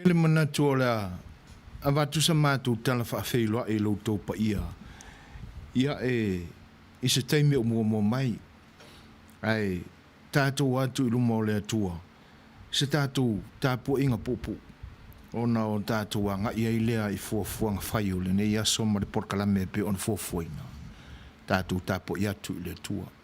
Le manatu o le a avatu sa matou tala faafeiloai i lo outou paia, ia e i se taimi o muamua mai, ae tatou atu i luma o le Atua se tatou tapuaiga puupuu ona o tatou agai ai lea i fuafuaga fai o lenei aso ma le polokalame e pei ona fuafuaina. Tatou tapuai atu i le Atua.